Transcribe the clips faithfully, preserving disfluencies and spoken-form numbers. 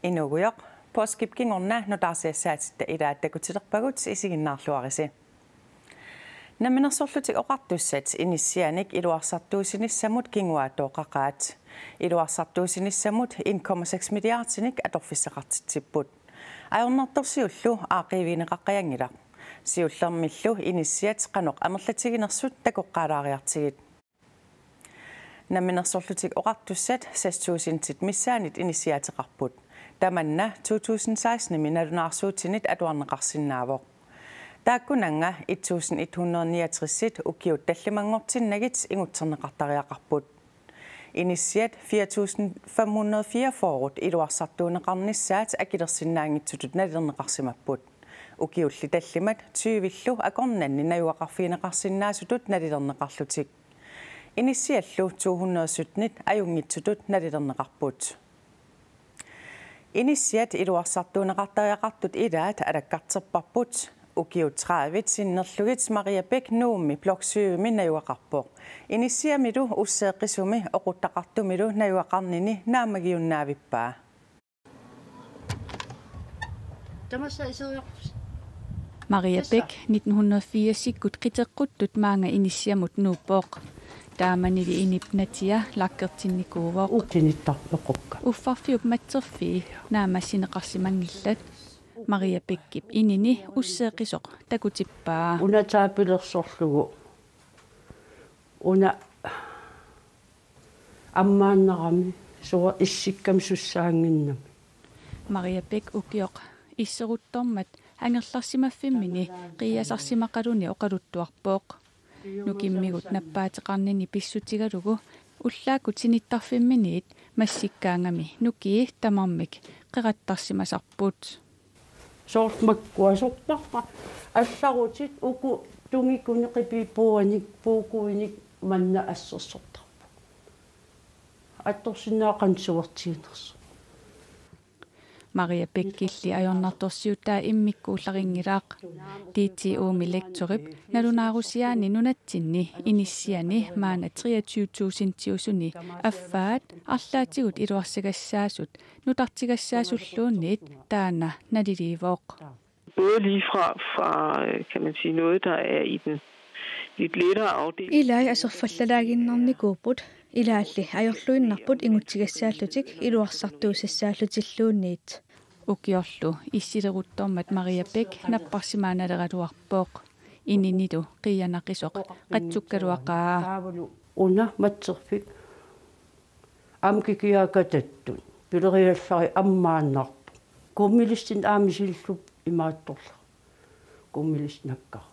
Inuugujoq, poorskip kingorna nutaarsiassaatitta ilaat takutilerpagut, isiginnaarluarisi. Namminersorlutik Oqartussat inissianik iluarsartuussinissamut kinguaattooqaqaat. Iluarsartuussinissamut en komma seks milliardinik atorfissaqartitsipput. Ajornartorsiullu aaqqiivigineqaqqajanngilaq. Siullermillu inissiat qanoq amerlatiginersut takoqqaalaariartigit. Namminersorlutik Oqartussat seks tusindit missaanniit inissiaateqarput. Tamanna to tusind sekstenimi nalunaarsuutsinit atuarneqarsinnaavoq. Taakkunannga et tusind et hundrede niogtresit ukiut tallimanngortinnagit ingutserneqartariaqarput. Inissiat fire tusind fem hundrede fireogfyrre iluarsartuunneqarnissaat akilersinnaanngitsutut nalilerneqarsimapput. Ukiulli tallimat tyvillu akornanni najugaqarfigineqarsinnaasutut nalilerneqarlutik. Inissiallu to hundrede syttenit ajunngitsutut nalilerneqarput. Inissiat iluarsartuunneqartariaqartut ilaat alakkarterparput. Ukiut tredive sinnerlugit Maria Bech Nuummi blok syvimi najugaqarpoq. Inissiamilu usseeqqisumi oquttaqartumilu najugaqarnini naammagiunnavippaa. Tamassa iseriarpus. Maria Bech nitten hundrede firsikkut qiteqquttut maanga inissiamut nuuppoq. Taamanili inip natia lakkertinnikuuvoq. Utinittar oqukka. Uffarfiup matserfii naammassineqarsimanngillat. Maria Bechip inini usseeqqisoq takutippaa. Una taapilersorlugu. Una ammaannarami suua issikkami sussaannginnami. Maria Bech ukioq isseruttormat angerlarsimaffimmini qiiasarsimaqaluni oqaluttuarpoq. Nukimmigut nappaateqarnini pissutigalugu ullaakkut sinittarfimminiit massikkaangami nukii tamarmik qerattarsimasarput. Soorlu makkua sortarpa allarutit uku tungikuni qipiippuanik puukuinik manna assersortarput. Attorsinnaaqan suartiinersu. Maria Bechilli ajornartorsiutaa immikkuullarinngilaaq. D T U-mi lektorip nalunaarusiaani nunatsinni inissiani maanna treogtyve tusindiusuni affaat arlaatigut iluarsigassaasut nutartigassaasulluunniit taanna naliliivoq. Både lige fra, fra, øh, kan man sige, noget, der er i den lidt lettere afdeling. Ilai aserfallalaaginnarnikuupput, ilaalli ajorluinnarput ingutsigassaallutik iluarsartuussassaallutilluunniit. Ukiorlu issileruttormat Maria Bech napparsimaanaleraluarpoq. Ininilu qiianaqisoq qatsukkaluaqaa. Una matserfik. Aamma kikiaakatattut pileriallarit ammaannarput. Kummilissinnut aamma sillup imaattorlera. Kummilissinnut nakkarpoq.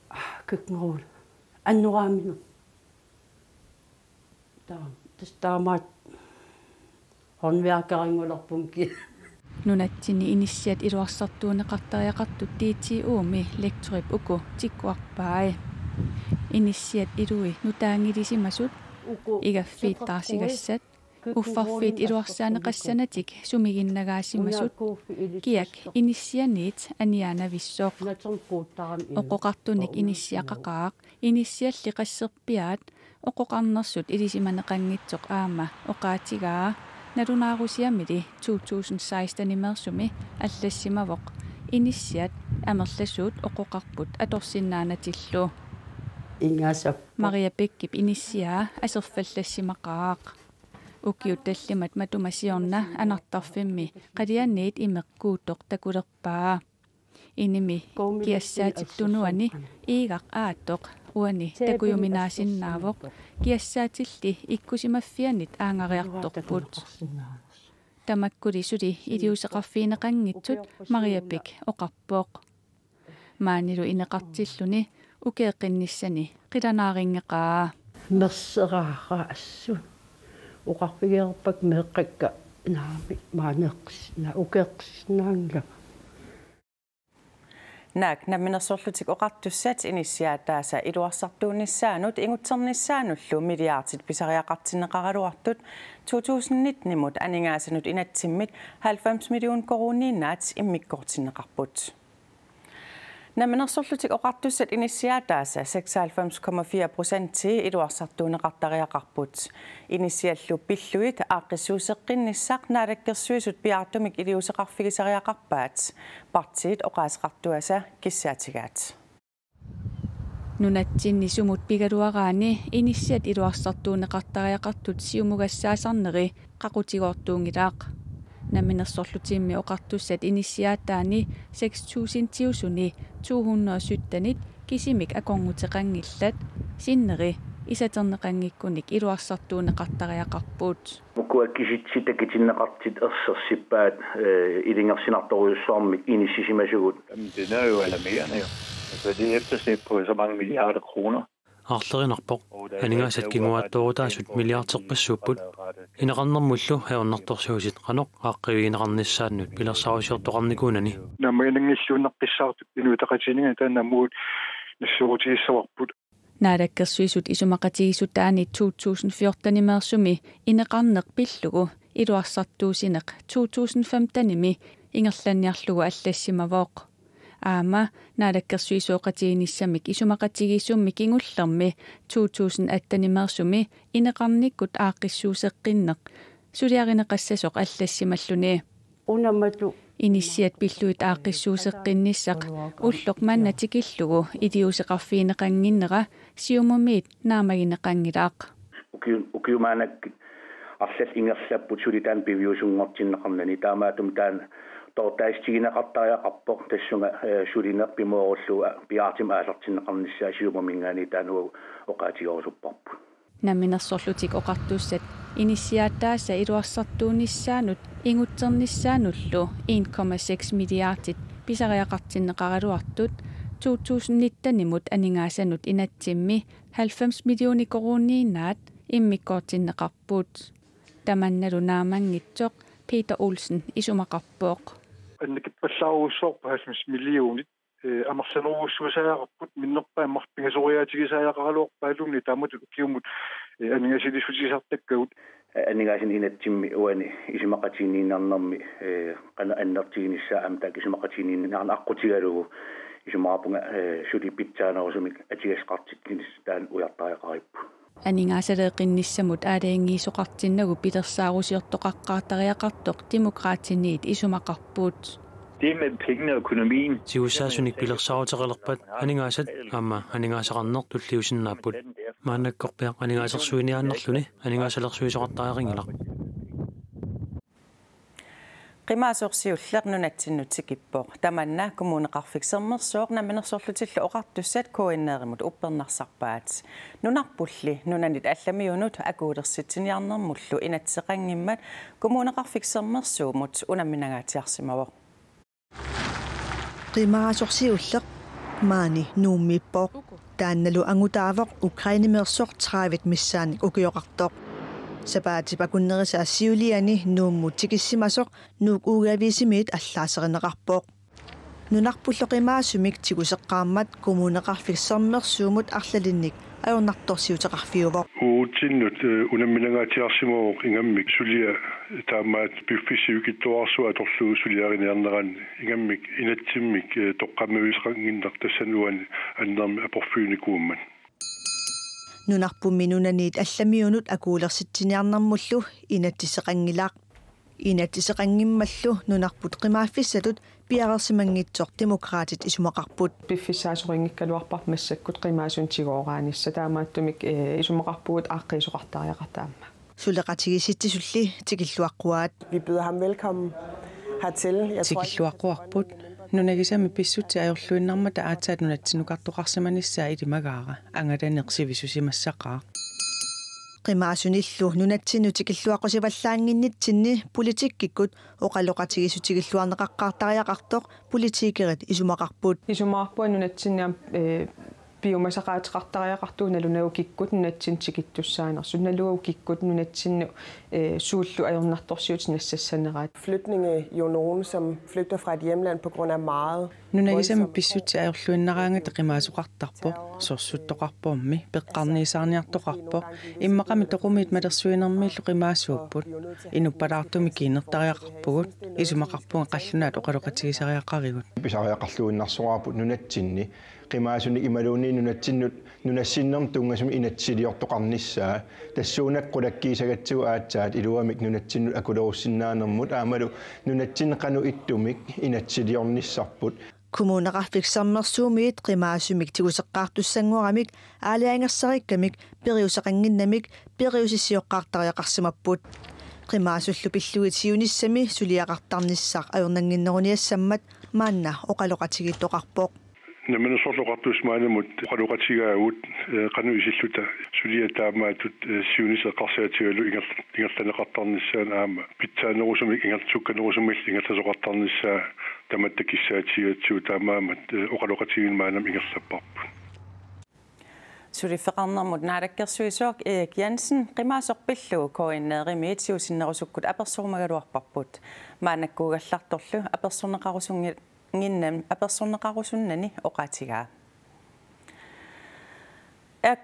Aa, kikngorul. Annoraamineq. Taam-, tassa taamaattoq håndværkeringulerpunki. Nunatsinni inissiat iluarsartuunneqartariaqartut D T U-mi lektorip uku tikkuarpai. Inissiat ilui nutaanngilisimasut, igaffiit taarsigassat, uffarfiit iluarsaaneqassanatik sumiginnagaasimasut, kiak inissianiit aniaanavissoq. Oqoqartunik inissiaqaqaaq, inissialli qasserpiaat, oqoqarnersut ilisimaneqanngitsoq aamma oqaatigaa, nalunaarusiamili to tusind seksten-imeersumi allassimavoq inissiat amerlasuut oqoqarput atorsinnaanatillu. Ingasap. Maria Bechip inissiaa aserfallassimaqaaq. Ukiut tallimat matuma siorna anartarfimmi qalianiit imeq Kuuttoq takulerpaa. Inimi kiassaatip tunuani Iigaq Aattoq uani takujuminaasinnaasoq kiassaatilli ikkusimaffiannit aangariartorput. Tamakkuli suli iliuuseqarfigineqanngitsut Maria Bech oqarpoq. Maanilu ineqartilluni ukeeqqinnissani qilanaarinngeqaa. Merseraara assut. Oqarfigereerpakka meeqqakka naamik maaneeqqis-, na-, ukeeqqissinnaanngilanga. Naak Namminersorlutik Oqartussat inissiaataasa iluarsartuunnissaanut ingutsernissaanullu milliardit pisariaqartinneqaraluartut to tusind nittenimut aningaasanut inatsimmit halvfems million koruuniinnaat immikkoortinneqarput. Namminersorlutik Oqartussat inissiaataasa seksoghalvfems komma fire procenti iluarsartuunneqartariaqarput. Inissiallu pillugit aaqqissuusseqqinnissaq Naalakkersuisut piaartumik iliuuseqarfigisariaqarpaat, partiit oqaaseqartuasa kissaatigaat. Nunatsinni sumut pigaluaraanni inissiat iluarsartuunneqartariaqartut siumugassaasarneri qaqutigoortuunngilaaq. Namminersorlutimmi Oqartussat inissiaataanni seks tusindiusuni to hundrede og syttenit kisimik akornuteqanngillat, sinneri isaterneqanngikkunik iluarsartuunneqartariaqarput. Ukua kisitsit takutinneqartut ersersippaat, eh, ilungersunartorujussuarmik inissisimasugut. Jamen, den er jo alarmerende, jo. Altså, det er efterslæb på så mange milliarder kroner. Aarlerinarpoq. Aningaasat kinguaattoorutaasut milliarderpassuupput. Ineqarnermullu ajornartorsiutit qanoq aaqqiivigineqarnissaannut pilersaarusiortoqarnikuunani. Naammaginanngilluinnaqqissaartut Inuit Ataqatigiinninngaanniit taanna aamma uagut nassuerutigissavarput. Naalakkersuisut isumaqatigiissutaanni to tusind fjortenimeersumi ineqarneq pillugu iluarsartuussineq to tusind femtenimi ingerlanniarlugu allassimavoq. Aamma naalakkersuisooqatigiinnissamik isumaqatigiissummi kingullermi to tusind attenimeersumi ineqarnikkut aaqqissuusseqqinneq suliarineqassasoq allassimalluni. Unammatu. Inissiat pillugit aaqqissuusseqqinnissaq ulloq manna tikillugu iliuuseqarfigineqannginnera Siumumiit naammagineqanngilaaq. Ukiu-, ukiumaannakkut arlallit ingerlapput suli taanna piviusunngortinneqarnani, taamaattumik taanna toortaassutigineqartariaqarpoq tassunga, eh, sulineq pimoorullugu piaartumik aallartinneqarnissaa Siumuminngaanniit taanna uagut oqaatigorusupparput. Namminersorlutik Oqartussat inissiaataasa iluarsartuunissaanut ingutsernissaanullu en komma seks milliardit pisariaqartinneqaraluartut to tusind nittenimut aningaasanut inatsimmi halvfems millioner koruuniinnaat immikkoortinneqarput. Tamannalu naammanngitsoq Peter Olsen isumaqarpoq. Annikippallaarujussuarput halvfems millionit, eh, amerlanerujussuusariaqarput, minnerpaamik pingasoriaatigisariaqaraluarpaalunni taamatut ukiumut, eh, aningaasaliissutigisartakkagut. Aningaasanik inatsimmi uani isumaqatiginninniarnermi, eh, qanoq annertuginissaa aamma taakku isumaqatiginninniarneq aqqutigalugu isumaqarpunga, eh, suli pitsaanerusumik atugassaqartitsinissaq taanna ujartariaqaripput. Aningaasaleeqqinnissamut aalajangiisoqartinnagu pilersaarusiortoqaqqaartariaqartoq Demokraatiniit isumaqarput. Det med pengene og økonomien. Tigussaasunik pilersaaruteqalerpat aningaasat aamma aningaasaqarneq tulliusinnaapput. Maannakkorpiaq aningaasersuiniaannarluni aningaasalersuisoqartariaqanngilaq. Qimaasoq siulleq nunatsinnut tikippoq. Tamanna Kommuneqarfik Sermersooq Namminersorlutillu Oqartussat K N R-imut uppernarsarpaat. Nunarpulli nunanit allamiunut akuulersitsiniarnermullu inatsiseqanngimmat Kommuneqarfik Sermersuumut unamminangaatsiarsimavoq. Qimaasoq siulleq maani Nuummiippoq. Taannalu angutaavoq Ukrainemeersoq tredivet missaannik ukioqartoq. Sapaatip akunnerisa siuliani Nuummut tikissimasoq Nuuk Ugeaviisimiit allaaserineqarpoq. Nunarpullu qimaasumik tiguseqqaarmat Kommuneqarfik Sermersuumut arlalinnik ajornartorsiuteqarfiuvoq. Uagutsinnut, eh, unamminangaatsiarsimavoq ingammik suliaq taamaat piffissaq sivikitsuararsuaq atorlugu suliariniarneranni ingammik inatsimmik, eh, toqqammaviuseqannginnaq tassani uani annermik aporfiunikuummat. Nunarpummi nunanit allamiunut akuulersitsiniarnermullu inatsiseqanngilaq. Inatsiseqanngimmallu nunarput qimaaffissatut piareersimanngitsoq Demokraatit isumaqarput. Piffissaasoqanngikkaluarparput massakkut qimaasunik tigooraanissaq, taamaattumik, eh, isumaqarpugut aaqqiisoqartariaqartoq aamma. Suleqatigiissitsisulli tikilluaqquaat. Vi byder ham velkommen hertil. Jeg tror ikke, tikilluaqquarput. Nunagusami pissutsit ajorluinnarmata aatsaat nunatsinnukartoqarsimanissaa ilimagaara, angalaneq sivisusimassaqaaq. Qimaasunillu nunatsinnut tikilluaqqusivallaannginnitsinni politikkikkut oqaloqatigiissutigilluarneqaqqaartariaqartoq politikerit isumaqarput. Isumaqarpunga nunatsinni aamma, eh, Piumasaqaateqartariaqartugut nalunagu kikkut nunatsinni tikittussaanersut, nalunagu kikkut nunatsinnut, eh, suullu ajornartorsiutit nassassaneraat. Flygtninge Jon Rune, som flygter fra et hjemland på grund af meget Nunagisami voldsomme pissutsit ajorluinnaraangata qimaasoqartarpoq, sorsuttoqarpormi, peqqarniisaarniartoqarpoq, immaqami toqumiit malersuinermiillu qimaasuupput, inuppalaartumik kiinnertariaqarpugut, isumaqarpunga qallunaat oqaloqatigisariaqarigut. Pisariaqarluinnarsoraarput nunatsinni qimaasunik imaluunniit nunatsinnut nunassinnermut tunngasumik inatsisiliortoqarnissaa, tassuunakkut qulakkiissagatsigu aatsaat iluamik nunatsinnut akulerussinnaanermut aammalu nunatsinni qanoq ittumik inatsisiliornissarput. Kommuneqarfik Sermersuumiit qimaasumik tiguseqqaartussanngoramik aalajangersarikkamik periuseqannginnamik periusisioqqaartariaqarsimapput. Qimaasullu pillugit siunissami suliaqartarnissaq ajornannginneruniassammat maanna oqaloqatigiittoqarpoq. Namminersorlutik Oqartussat maannamut oqaloqatigaagut, eh, qanoq isilluta suliat taamaattut, eh, siunissaq eqqarsaatigalugu ingerl-, ingerlanneqartarnissaanut aamma pitsaanerusumik ingerl-, sukkanerusumillu ingerlasoqartarnissaa tamatta kissaatigigatsigu taamaammat, eh, oqaloqatigiinneq maannamut ingerlapparput. Suliffeqarnermut naalakkersuisoq Erik Jensen qimaasoq pillugu K N R-imiit siusinnerusukkut apersorumagaluarparput. Maannakkuugallartorlu apersorneqarusunngi-, nginnam apersorneqarusunnani oqaatigaa. Air,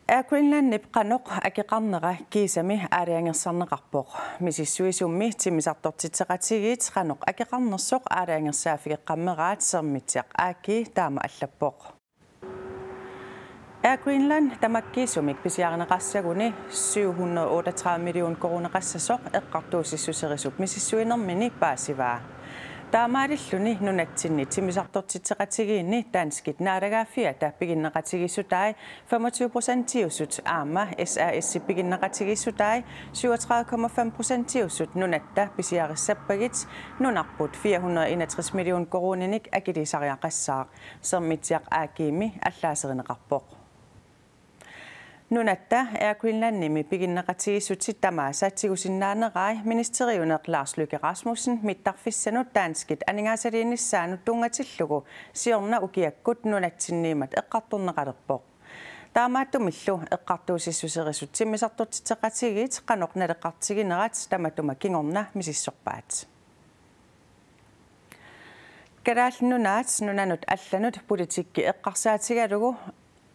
Air Greenlandip qanoq akeqarnera kiisami aalajangersarneqarpoq. Misissuisummi timmisartortitseqatigiit qanoq akeqarnersoq aalajangersaaffigeqqammeraat Sermitsiaq A G taama allappoq. Air Greenland tamakkiisumik pisiarineqassaguni syv hundrede otteogtredive million koruuneqassasoq eqqartuussissuserisup misissuinermini paasivaa. Taamaalilluni nunatsinni timmisartortitseqatigiinni danskit naalagaaffiata piginneqatigiissutai femogtyve procentiusut aamma S A S-ip piginneqatigiissutai syvogtredive komma fem procentiusut nunatta pisiarissappagit nunarput fire hundrede enogtres million koruuninik akiliisariaqassaaq. Sermitsiaq A G-mi allaaserineqarpoq. Nunatta Air Greenlandimi piginneqatigiissutit tamaasa tigusinnaanerai ministeriuneq Lars Løkke Rasmussen mittarfissanut danskit aningaasaliinissaannut tunngatillugu siorna ukiakkut nunatsinniimmat eqqartorneqalerpoq. Taamaattumillu eqqartuussissuserisut timmisartortitseqatigiit qanoq naleqartiginerat tamatuma kingorna misissorpaat. Kalaallit Nunaat nunanut allanut politikki eqqarsaatigalugu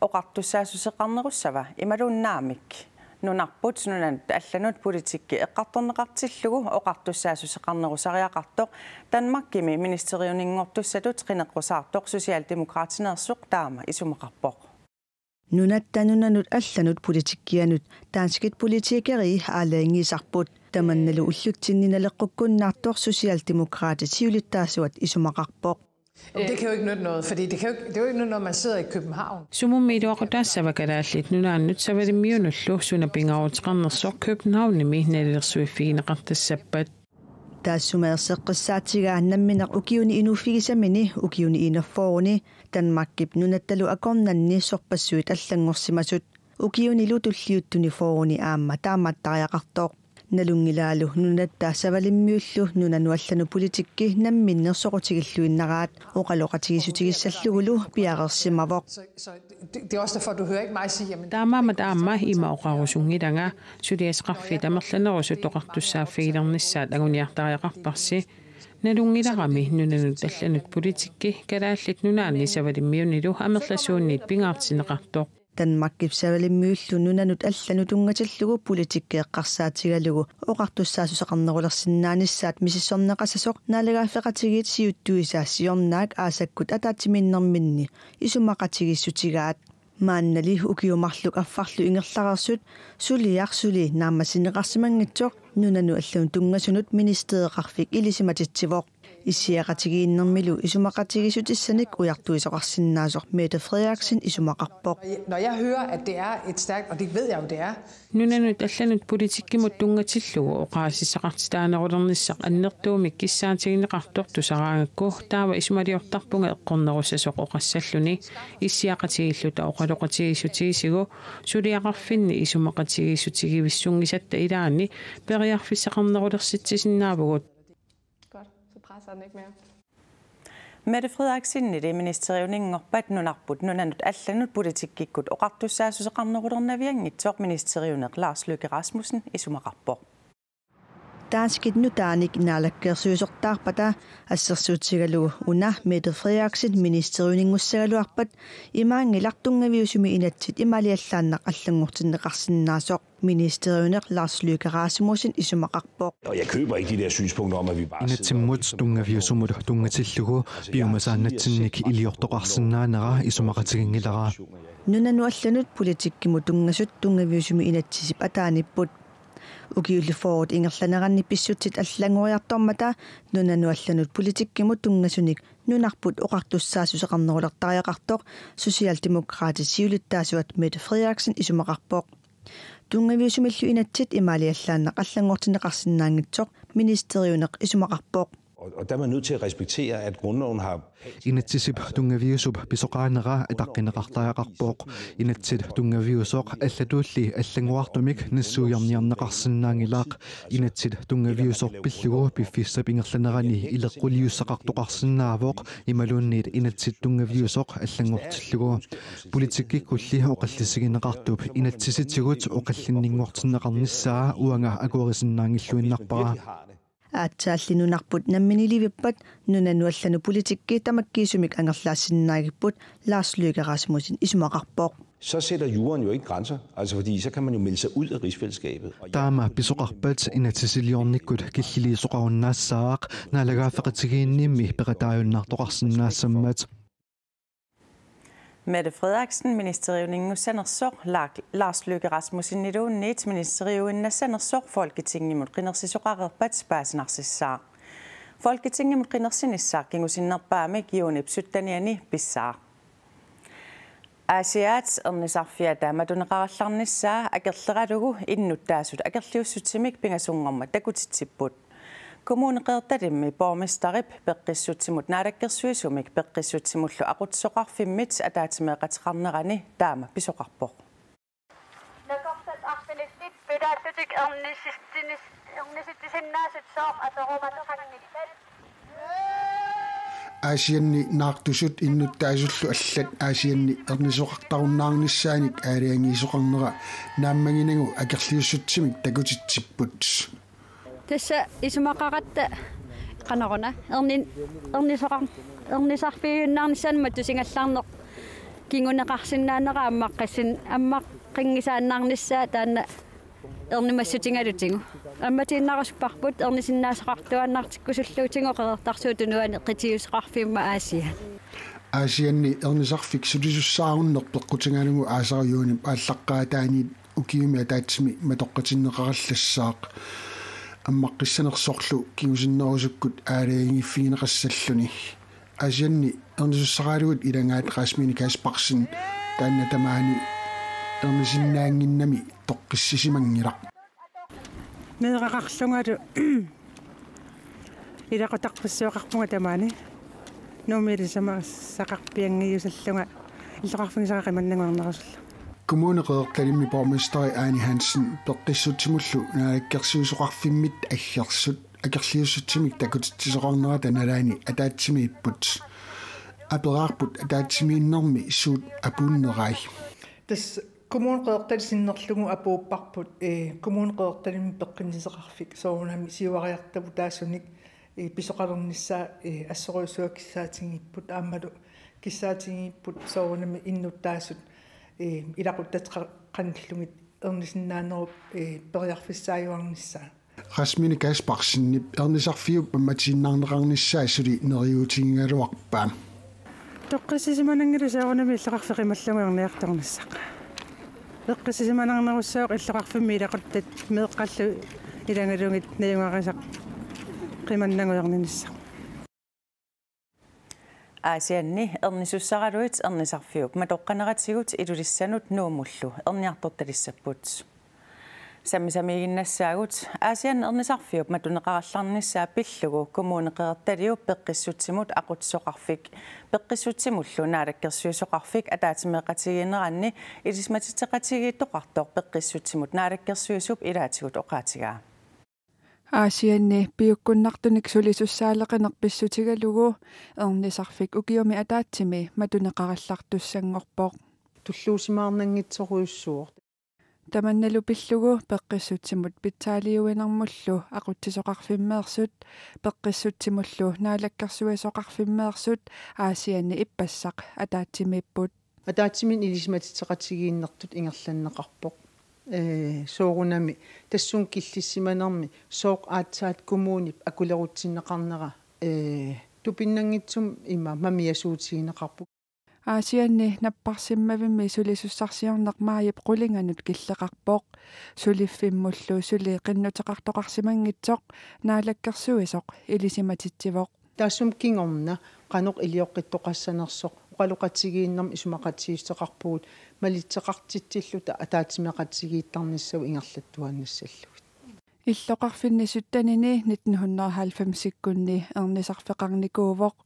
oqartussaassuseqarnerussava imaluunniit naamik? Nunarput nunanut allanut politikki eqqartorneqartillugu oqartussaassuseqarnerusariaqartoq Danmarkimi ministeriuninngortussatut qineqqusaartoq Socialdemokratineersoq taama isumaqarpoq. Nunatta nunanut allanut politikkianut danskit politikeriit aalajangiisarput. Tamannalu ullutsinni naleqqukkunnaartoq Socialdemokraatit siulittaasuat isumaqarpoq. Det kan jo ikke nytte noget, fordi det kan jo ikke, det er jo ikke nytte noget, man sidder i København. Sumummi iluaqutaassava Kalaallit Nunaannut Savalimmiunullu suna pingaaruteqarnersoq Københavnimi nalilersuiffigineqartassappat? Taassuma erseqqissaatigaa nammineq ukiuni inuuffigisamini ukiuni enogfyrreni Danmarkip nunattalu akornanni sorpassuit allanngorsimasut. Ukiunilu tulliuttuni fyrreni aamma taamaattariaqartoq. Nalunngilaalu nunatta Savalimmiullu nunanut allanut politikki namminneq soqutigilluinnaraat oqaloqatigiissutigissallugulu piareersimavoq. Så, så det, det er også derfor, du hører ikke mig sige, jamen, taamaammat aamma ima oqarusunngilanga, suliassaqarfiit amerlanerusut oqartussaaffigilernissaat anguniartariaqarparsi. Nalunngilarami nunanut allanut politikki Kalaallit Nunaanni Savalimmiunilu amerlasuunniit pingaartinneqartoq. Danmarkip Savalimmiullu nunanut allanut tunngatillugu politikki eqqarsaatigalugu oqartussaassuseqarnerulersinnaanissaat misissorneqassasoq naalagaaffeqatigiit siuttuisa siornaak aasakkut ataatsimiinnerminni isumaqatigiissutigaat. Maannali ukiut marluk affarlu ingerlareersut suliaq suli naammassineqarsimanngitsoq nunanut allanut tunngasunut ministereqarfik ilisimatitsivoq. Issiaqatigiinnermilu isumaqatigiissutissanik ujartuisoqarsinnaasoq Mette Frederiksen isumaqarpoq. Når jeg hører, at det er et stærkt, og det ved jeg jo, det er. Nunanut allanut politikkimut tunngatillugu oqaasissaqartitaanerulernissaq annertuumik kissaatigineqartoq tusaraangakku taava isumaliortarpunga eqqornerussasoq oqassalluni. Issiaqatigiilluta oqaloqatigiissutigisigu suliaqarfinni isumaqatigiissutigivissunngisatta ilaanni periarfissaqarnerulersitsisinnaavugut. Godt, så presser den ikke mere. Mette Frederiksenili ministeriuninngorpat nunarput nunanut allanut politikkikkut oqartussaassuseqarnerulernavianngitsoq ministeriuneq Lars Løkke Rasmussen isumaqarpoq. Danskit nutaanik naalakkersuisortaarpata assersuutigalugu una Mette Frederiksen ministeriuninngussagaluarpat imaanngilaq tunngaviusumik inatsit imaaliallaannaq allanngortinneqarsinnaasoq. Ministeriuneq Lars Løkke Rasmussen isumaqarpoq. Og jeg køber ikke de der synspunkter om, at vi bare sidder og Inatsimmut tunngaviusumut tunngatillugu piumasaannatsinnik iliortoqarsinnaanera isumaqatiginngilara. Nunanut allanut politikkimut tunngasut tunngaviusumik inatsisip ataaniipput. Ukiulli fyrret ingerlaneranni pissutsit allanngoriartormata nunanut allanut politikkimut tunngasunik nunarput oqartussaassuseqarnerulertariaqartoq Socialdemokraatit siulittaasuat Mette Frederiksen isumaqarpoq. Tunngaviusumillu inatsit imaaliallaannaq allanngortinneqarsinnaanngitsoq ministeriuneq isumaqarpoq. Og, og der er man nødt til at respektere, at grundloven har Inatsisip tunngaviusup pisoqaanera ataqqineqartariaqarpoq. Inatsit tunngaviusoq allatulli allannguartumik nassuiarniarneqarsinnaanngilaq. Inatsit tunngaviusoq pillugu piffissap ingerlanerani ileqquliussaqartoqarsinnaavoq imaluunniit inatsit tunngaviusoq allanngortillugu. Politikkikkulli oqallisigineqartup inatsisitigut oqallinninngortinneqarnissaa uanga akuerisinnaanngilluinnarpara. Aatsaalli nunarput namminiliivippat nunanut allanut politikki tamakkiisumik angerlaassinnaagipput Lars Løkke Rasmussen isumaqarpoq. Så sætter juraen jo ikke grænser, altså fordi så kan man jo melde sig ud af rigsfællesskabet. Og jeg Taama pisoqarpat inatsisiliornikkut killiliisoqarunnaassaaq naalagaaffeqatigiinnimmi peqataajunnaartoqarsinnaassammat. Mette Frederiksen ministeriuninngussanersoq Laak-, Lars Løkke Rasmusseniluunniit ministeriuinnassanersoq Folketingimut qinersisoqareerpat paasinarsissaaq. Folketingimut qinersinissaq kingusinnerpaamik juunip syttenianni pissaaq. Aasiaat ernisarfiata matuneqarallarnissaa akerleralugu innuttaasut akerliussutsimik pingasunngormat takutitsipput. Kommune Qeqertalimmi borgmesterip Peqqissutsimut Naalakkersuisumik Peqqissutsimullu Aqutsisoqarfimmit ataatsimeeqateqarnerani taama pisoqarpoq. Nakorsat arfinillit pilaassutik ernisitsinis-, ernisitsisinnaasut sooq atorumasoqanngillat? Aasianni naartusut innuttaasullu allat Aasianni ernisoqartarunnaarnissaanik aalajangiisoqarnera naammaginagu akerliussutsimik takutitsipput. Tassa isumaqaratta qanoruna ernin-, ernisoqar-, ernisarfiujunnaarnissaanut matusigallarneq kinguneqarsinnaanera ammaqqissin-, ammaqqinngisaannarnissaa taanna ernumassutigalutigu. Ammatiinnarusupparput ernisinnaasoqartuaannartikkusulluutigu Qeqertarsuup Tunuani qitiusoqarfimma Aasiaat. Aasianni ernisarfik sulisussaarunneq peqqutigalugu aasarujuunip aallaqqaataaniit ukiumi ataatsimi matoqqatinneqarallassaaq. Ammaqqissanersorlu kingusinnerusukkut aalajangiiffigineqassalluni. Aasianni ernisussaraalugit ilagaat Rasmine Kaspersen taanna tamaani ernisinnaannginnami toqqissisimanngilaq. Meeraqarlungalu ilaqutaqarfissuaqarpunga tamaani. Nuummi ilisarissaqarpianngiusallunga illoqarfigisara qimannanguarnerusullugu. Kommune Qeqertalimmi borgmesteri Ane Hansen Peqqissutsimullu Naalakkersuisoqarfimmit aggersut akerliussutsimik takutitsisoqarnerata nalaani ataatsimiipput. Aperaarput ataatsimiinnermi suut apuunnerai. Tassa Kommune Qeqertali sinnerlugu apuupparput, ee, Kommune Qeqertalimmi peqqinnissaqarfik soorunami siuariartavut taassunik, ee, pisoqalernissaa, ee, assorujussuaq kissaatigiipput aammalu kissaatigiipput soorunami innuttaasut, ee, ilaquttatit qa-, qanillugit ernisinnaanerup, ee, periarfissaajuarnissaa. Rasmine Kaspersenip ernisarfiup ammatiinnarneqarnissaa suli neriuutigigaluarpaa. Toqqissisimananngilaq soorunami illoqarfik qimallugu erniartornissaq. Eqqissisimanarnerussaaq illoqarfimmi ilaquttat meeqqallu ilagalugit najugarisaq qimannagu ernisinnissaq. Aasianni ernisussaraluit ernisarfiup matoqqaneratigut Ilulissanut Nuummullu erniartortalissapput. Sammisamiiginnassaagut Aasianni ernisarfiup matuneqarallarnissaa pillugu Kommune Qeqertaliup Peqqissutsimut Aqutsisoqarfik Peqqissutsimullu Naalakkersuisoqarfik ataatsimeeqatigiinneranni ilisimatitseqatigiittoqartoq Peqqissutsimut Naalakkersuisup ilaatigut oqaatigaa. Aasianni piukkunnartunik sulisussaaleqineq pissutigalugu ernisarfik ukiumi ataatsimi matuneqarallartussanngorpoq. Tulluusimaarnanngitsorujussuuvoq. Tamannalu pillugu peqqissutsimut pitsaaliuinermullu aqutsisoqarfimmeersut, peqqissutsimullu naalakkersuisoqarfimmeersut Aasianni ippassaq ataatsimiipput. Ataatsimiinneq ilisimatitseqatigiinnertut ingerlanneqarpoq. Ee, soorunami tassunga killissimanermi sooq aatsaat kommunip akulerutsinneqarnera, ee, tupinnanngitsumik ima mamiasuutigineqarpoq. Aasianni napparsimmavimmi sulisussarsiorneq maajip qulinganut killeqarpoq. Suliffimmullu suli qinnuteqartoqarsimanngitsoq naalakkersuisoq ilisimatitsivoq. Taassuma kingorna qanoq ilioqqittoqassanersoq oqaloqatigiinnermi isumaqatigiissuteqarpugut malitseqartitsilluta ataatsimeeqatigiittarnissaat ingerlattuaannassallugit. Illoqarfinni syttenini nitten hundrede og halvfemsikkunni ernisarfeqarnikuuvoq.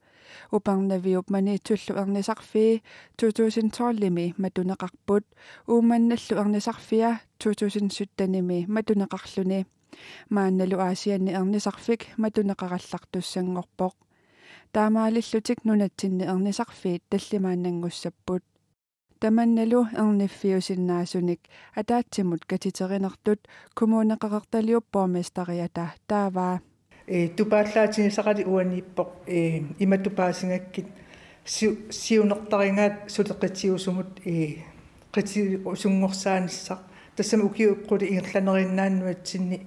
Upernaviup Maniitsullu ernisarfii to tusind tolvimi matuneqarput. Uummannallu ernisarfia to tusind syttenimi matuneqarluni. Maannalu Aasianni ernisarfik matuneqarallartussanngorpoq. Taamaalillutik nunatsinni ernisarfiit tallimaannanngussapput. Tamannalu erniffiusinnaasunik ataatsimut katiterinertut Kommune Qeqertaliup borgmesteriata taavaa. Ee, tupaallaatigisaqalit uaniippoq, ee, imatut paasigakkit siu-, siunertarigaat suli qitiusumut, ee, qitiusunngorsaanissaa. Tassami ukiut qulit ingerlaneriinnaat nunatsinni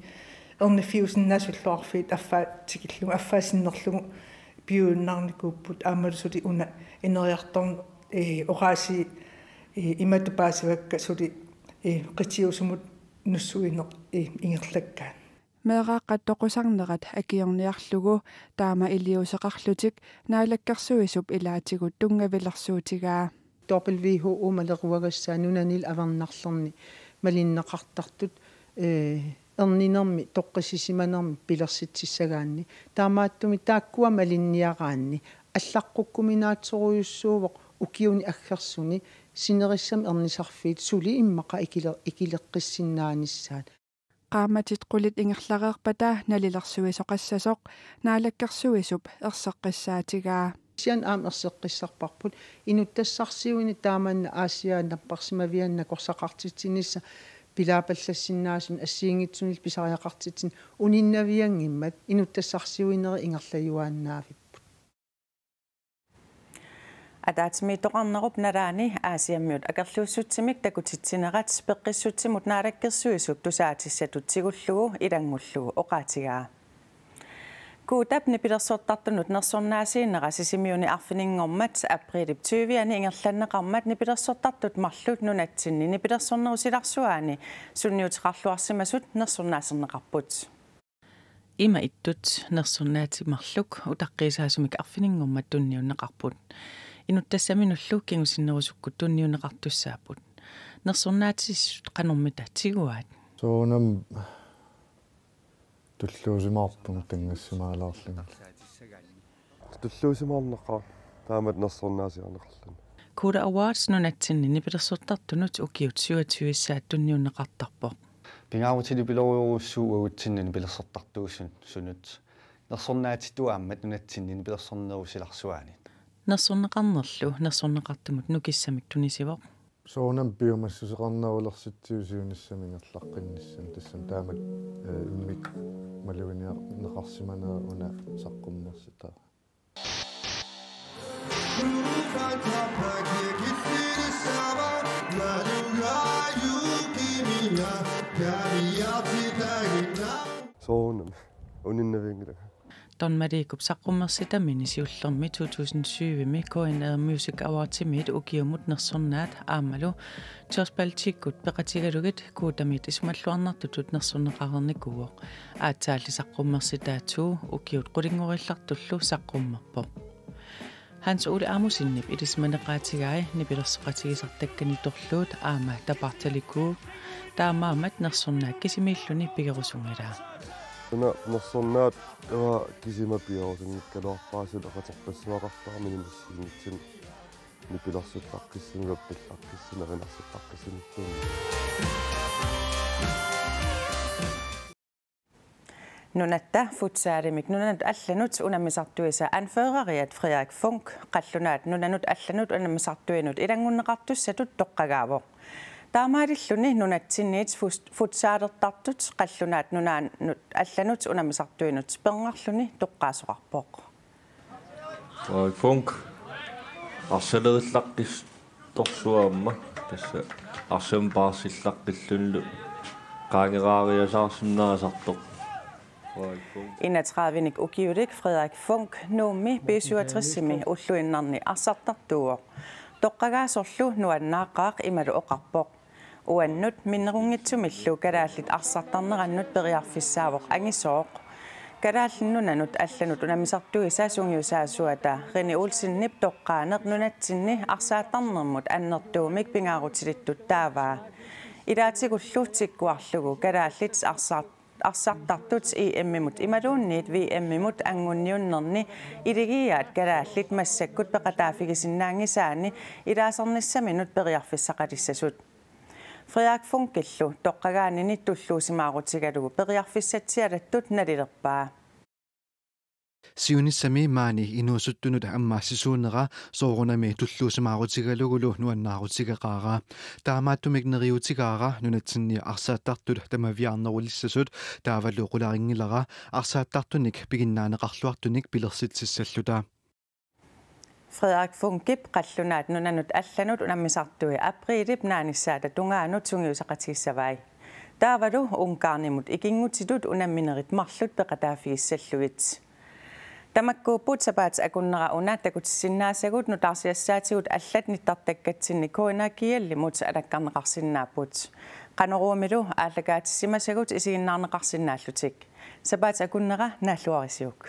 erniffiusinnaasut illoqarfiit affaa tikillugu, affaa sinnerlugu piujunnaarnikuupput, aammalu suli una ineriartorneq, ee, oqaasii, ee, imatut paasivakka suli, ee, qitiusumut nussuineq, ee, ingerlakkaat. Meeraaqqat toqusarnerat akiorniarlugu taama iliuuseqarlutik naalakkersuisup ilaatigut tunngavilersuutigaa. W H O maleruagassaa nunanit avernarlerni malinneqartartut, ee, erninermi toqqissisimanermi pilersitsissagaanni. Taamaattumik taakkua malinniaraanni allaqqukkuminaatsorujussuuvoq ukiuni aggersuni sinerissami ernisarfiit suli immaqa ikile-, ikileqqissinnaanissaat. Qaammatit qulit ingerlareerpata nalilersuisoqassasoq naalakkersuisup erseqqissaatigaa. Aasianni aamma erseqqissarparput inuttassarsiuineq taamanna Aasiaat napparsimavianni nakorsaqartitsinissaq pilaapallassinnaasunik assigiinngitsunik pisariaqartitsineq uninnavianngimmat inuttassarsiuinerit ingerlajuaannaavipput. Ataatsimiittoqarnerup nalaani Aasiammiut akerliussutsimik takutitsinerat peqqissutsimut naalakkersuisup tusaatissatut tigullugu ilanngullugu oqaatigaa. Kuutap nipilersortartunut nersornaasiinera Sisimiuni arfininngormat aprilip tyviani ingerlanneqarmat nipilersortartut marluk nunatsinni nipilersornerup silarsuaani sunniuteqarluarsimasut nersornaaserneqarput. Ima ittut nersornaatit marluk utaqqiisaasumik arfininngormat tunniunneqarput. Inuttassaminullu kingusinnerusukkut tunniunneqartussaapput. Nersornaatissut qanormita tiguaat? Soorunami tulluusimaarpunga tanngassimaalaarlunga. Tulluusimaarnaqaaq taamatut nersornaasiarneqarluni. Kuula Awards nunatsinni nipilersortartunut ukiut syvogtyvissaat tunniunneqartarpoq. Pingaarutilik pilorujussuuvoq uagutsinnut nipilersortartuusunut nersornaatitut aamma nunatsinni nipilersornerup silarsuaanit. Nersorneqarnerlu nersorneqartumut nukissamik tunisivoq. Soorunami piumassuseqarnerulersitsivoq siunissami ingerlaqqinnissami, tassami taamatut, ee, immikkut maluginiarneqarsimanera una saqqummersitaa. Soorunami uninnavianngilanga. Don Maliikup saqqummersitamini siullermi to tusind syvimi K N R Music Awardsimiit ukiumut nersornaat aammalu Josh Baltikkut peqatigalugit Kuutamiit isumalluarnartutut nersorneqareernikuuvoq. Aatsaalli saqqummersitaa to ukiut qulinngoriillartullu saqqummerpoq. Hans Ole Amossenip ilisimaneqaatigai nipilersoqatigisartakkani torluut aamma tapartalikuuvoq, taamaammat nersornaat kisimiilluni pigerusunngilaa. Una nersornaat uanga kisima pigerusunngikkaluarpara, suli eqaterpassuaqartarami nunarsuarmi nipilersuttaqqissamik, pappiallaqqissamik, erinarsuttaqqissamilluunniit. Nunatta futsalimik nunanut allanut unammisartuisa anføreriat Frederik Funch qallunaat nunanut allanut unammisartuinut ilanngunneqartussatut toqqagaavoq. Taamaalilluni nunatsinniit fus-, futsalertartut qallunaat nunanut allanut unammisartuinut pernarluni toqqaasoqarpoq. Frederik Funch, arsalerillaqqissorsuarmik, tassa arsamik paarsillaqqillunilu qaangeraariasaarsinnaasartoq. Frederik Funch. Enogtredivenik ukiulik Frederik Funch Nuummi B syvogtresimi ulluinnarni arsartartuuvoq. Toqqagaasorlu nuannaaqqaaq imalu oqarpoq: Uannut minnerunngitsumillu kalaallit arsartarnerannut periarfissaavoq angisooq. Kalaallit Nunanut allanut unammisartuisa sungiusaasuata Rene Olsenip toqqaaneq nunatsinni arsaattarnermut annertuumik pingaarutilittut taavaa. Ilaatigullu tikkuarlugu kalaallit arsart-, arsartartut E M-imut imaluunniit V M-imut angunniunnerni iligiiaat kalaallit massakkut peqataaffigisinnaanngisaanni ilaasarnissaminut periarfissaqalissasut. Frederik Funchillu toqqagaanini tulluusimaarutigalugu periarfissatsialattut nalilerpaa. Siunissami maani inuusuttunut ammaassisuunera soorunami tulluusimaarutigalugulu nuannaarutigeqaara. Taamaattumik neriuutigaara nunatsinni arsaattartut tamaviaarnerulissasut, taavalu qularinngilara arsaattartunik piginnaaneqarluartunik pilersitsissalluta. Frederik Funchip qallunaat nunanut allanut unammisartui apriilip naanissaata tungaanut sungiusaqatigissavai. Taavalu Ungarnimut ikinngutitut unamminerit marluk peqataaffigissallugit. Tamakkuupput sapaatip akunnera una takutissinnaasagut. Nutaarsiassaatigut allat nittartakkatsinni K N R G L-imut alakkarneqarsinnaapput. Qanoruumilu aallakaatissimasagut isiginnaarneqarsinnaallutik. Sapaatip akunnera naalluarisiuk.